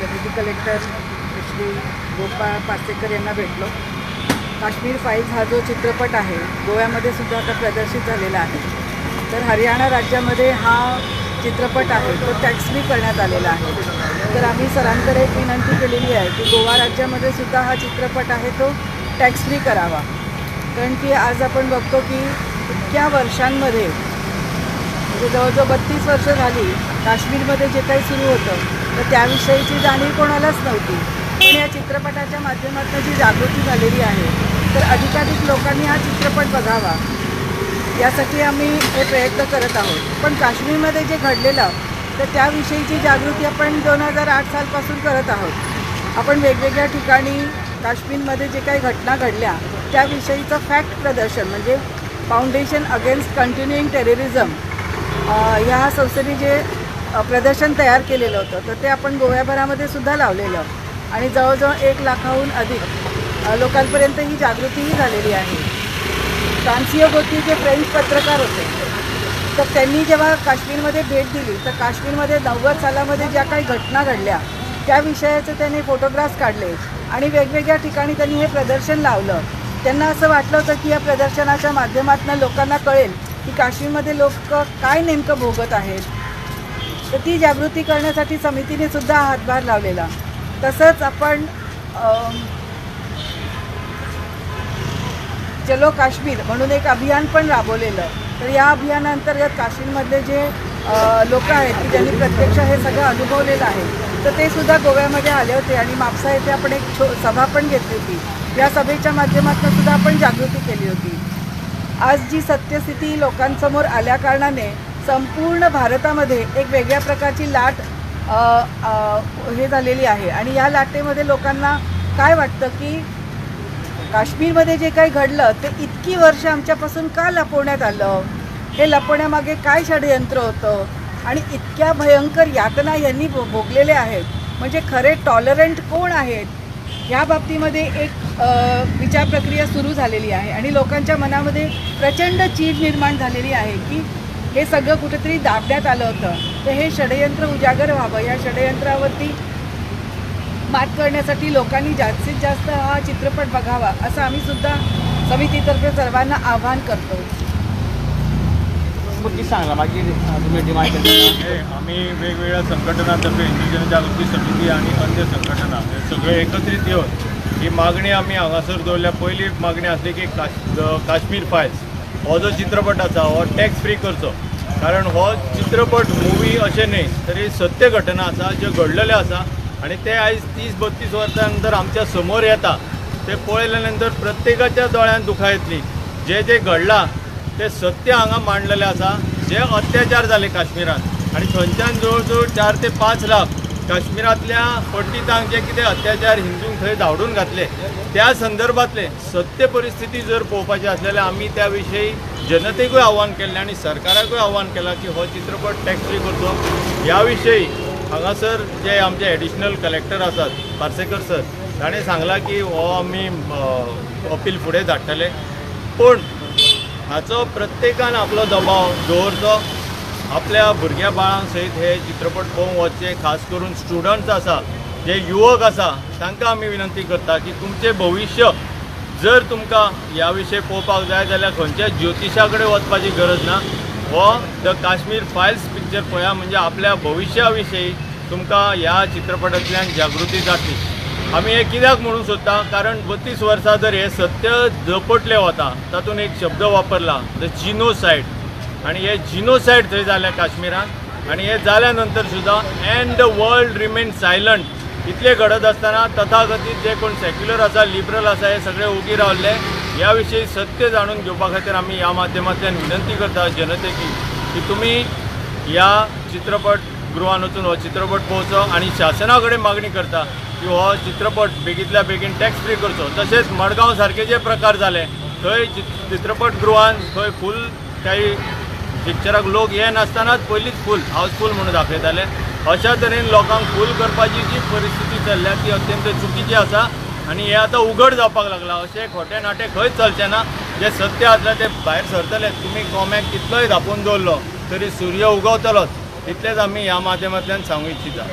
Deputy collector Shri Gopal Parsekar यांना भेटलो. Kashmir files हा जो चित्रपट आहे गोव्यामध्ये सुद्धा आता प्रदर्शित झालेला आहे. तर हरियाणा राज्यामध्ये हा चित्रपट आहे तो टॅक्स फ्री करण्यात आलेला आहे. तर आम्ही सरांकडे एक विनंती केलेली आहे की गोवा राज्यामध्ये सुद्धा हा चित्रपट आहे तो टॅक्स फ्री करावा, कारण की आज आपण बघतो की इतक्या वर्षांमध्ये, म्हणजे जवळजवळ 32 वर्ष झाली, काश्मीरमध्ये जे काही सुरू होतं तर त्याविषयीची जाणीव कोणालाच नव्हती. पण या चित्रपटाच्या माध्यमातून जी जागृती झालेली आहे तर अधिकाधिक लोकांनी हा चित्रपट बघावा यासाठी आम्ही हे प्रयत्न करत आहोत. पण काश्मीरमध्ये जे घडलेलं तर त्याविषयीची जागृती आपण 2008 सालपासून करत आहोत. आपण वेगवेगळ्या ठिकाणी काश्मीरमध्ये जे काही घटना घडल्या त्याविषयीचं फॅक्ट प्रदर्शन, म्हणजे फाउंडेशन अगेन्स्ट कंटिन्युईंग टेररिझम ह्या संस्थेने जे प्रदर्शन तयार केलेलं होतं तर ते आपण गोव्याभरामध्ये सुद्धा लावलेलं आणि जवळजवळ 1 लाखाहून अधिक लोकांपर्यंत ही जागृतीही झालेली आहे. फ्रान्सियो गोती जे फ्रेंच पत्रकार होते तर त्यांनी जेव्हा काश्मीरमध्ये भेट दिली तर काश्मीरमध्ये 90 सालामध्ये ज्या काही घटना घडल्या त्या विषयाचे त्यांनी फोटोग्राफ्स काढले आणि वेगवेगळ्या ठिकाणी त्यांनी हे प्रदर्शन लावलं. त्यांना असं वाटलं होतं की या प्रदर्शनाच्या माध्यमातून लोकांना कळेल की काश्मीरमध्ये लोक काय नेमकं भोगत आहेत. तर ती जागृती करण्यासाठी समितीने सुद्धा हातभार लावलेला. तसंच आपण चलो काश्मीर म्हणून एक अभियान पण राबवलेलं. तर या अभियानांतर्गत काश्मीरमधले जे लोक आहेत की ज्यांनी प्रत्यक्ष हे सगळं अनुभवलेलं आहे तर ते सुद्धा गोव्यामध्ये आले होते आणि म्हापसा येथे आपण एक सभा पण घेतली होती. या सभेच्या माध्यमातून सुद्धा आपण जागृती केली होती. आज जी सत्यस्थिती लोकांसमोर आल्याकारणाने संपूर्ण भारतामध्ये एक वेगळ्या प्रकारची लाट हे झालेली आहे आणि या लाटेमध्ये लोकांना काय वाटतं की काश्मीरमध्ये जे काही घडलं ते इतकी वर्ष आमच्यापासून का लपवण्यात आलं, हे लपवण्यामागे काय षडयंत्र होतं आणि इतक्या भयंकर यातना यांनी भोगलेल्या आहेत, म्हणजे खरे टॉलरंट कोण आहेत ह्या बाबतीमध्ये एक विचार प्रक्रिया सुरू झालेली आहे आणि लोकांच्या मनामध्ये प्रचंड चीड निर्माण झालेली आहे की हे सगळं कुठेतरी दाबण्यात आलं होतं. तर हे षडयंत्र उजागर व्हावं, या षडयंत्रावरती मात करण्यासाठी लोकांनी जास्तीत जास्त हा चित्रपट बघावा असं आम्ही सुद्धा समितीतर्फे सर्वांना आवाहन करतो. सांगा मागीर तुमी डिमांड केली. आम्ही वेगवेगळ्या संघटनांतर्फे हिंदू जनजागृती समिती आणि अन्य संघटना हे सगळे एकत्रित येवन ही मागणी आमी हांगासर दवरल्या. पयली मागणी आसली की काश्मीर फायल्स हो जो चित्रपट आसा हो टॅक्स फ्री करचो, कारण हो चित्रपट मुवी अशें न्हय तरी सत्य घटना आसा ज्यो घडलेल्यो आसा आनी ते आयज 30-32 वर्सां नंतर आमच्या समोर येता ते पळयल्या नंतर प्रत्येकाच्या दोळ्यांत दुखां येतली. जे जे घडलां ते सत्य हांगा मांडलेलें आसा. जे अत्याचार जाले काश्मीरांत आनी थंयच्यान जवळ जवळ 4 ते 5 लाख काश्मीरांतल्या पंडितांक जे कितें अत्याचार हिंदूंक थंय धांवडून घातले त्या संदर्भातले सत्य परिस्थिती जर पळोवपाची आसली जाल्यार आमी त्या विशयी जनतेकूय आव्हान केल्लें आनी सरकाराकूय आव्हान केलां की हो चित्रपट टॅक्स फ्री करचो. ह्या विशयी हांगासर जे आमचे एडिशनल कलेक्टर आसात पार्सेकर सर ताणें सांगलां की हो आमी अपील फुडें धाडटले, पूण हाचो प्रत्येकान आपलो दबाव दवरचो. आपल्या भुरग्या बाळांक सयत हे चित्रपट पळोवंक वचचे, खास करून स्टुडंट्स आसा जे युवक आसा तांकां आमी विनंती करता की तुमचें भविश्य जर तुमकां ह्या विशय पळोवपाक जाय जाल्यार खंयच्या ज्योतिशा कडेन वचपाची गरज ना. हो the Kashmir files picture पळया, म्हणजे आपल्या भविश्या विशयी तुमकां ह्या चित्रपटांतल्यान जागृती जातली. आमी हें कित्याक म्हणूंक सोदता, कारण 32 वर्सां जर हें सत्य जपटलें वता, तातूंत एक शब्द वापरला the जिनोसायड, आनी हे जिनोसायड थंय जाल्या काश्मीरान आनी हें जाल्या नंतर सुद्दां and the world remain silent इतलें घडत आसतना तथाकथीत जे कोण सेक्युलर आसा लिबरल आसा हे सगळे ओगी रावल्ले. ह्या विशयी सत्य जाणून घेवपा खातीर आमी ह्या माध्यमांतल्यान विनंती करता जनतेकी की तुमी ह्या चित्रपट गृहान वचून हो चित्रपट पळोवचो आनी शासना कडेन मागणी करता की हो चित्रपट बेगींतल्या बेगीन टॅक्स फ्री करचो. तशेंच मडगांव सारके जे प्रकार जाले थंय चित्रपट गृहान थंय फूल काही पिक्चराक लोक येनासतनाच पयलींच फूल हावसफूल म्हणून दाखयताले. अशा तरेन लोकांक फूल करपाची जी परिस्थिती चल्ल्या ती अत्यंत चुकीची आसा आनी हें आतां उघड जावपाक लागलां. अशें खोटें नाटें खंयच चलचें ना. जें सत्य आसलें तें भायर सरतलें. तुमी कोम्याक कितलोय धांपून दवरलो तरी सूर्य उगवतलोच, इतलेंच आमी ह्या माध्यमांतल्यान सांगू इच्छिता.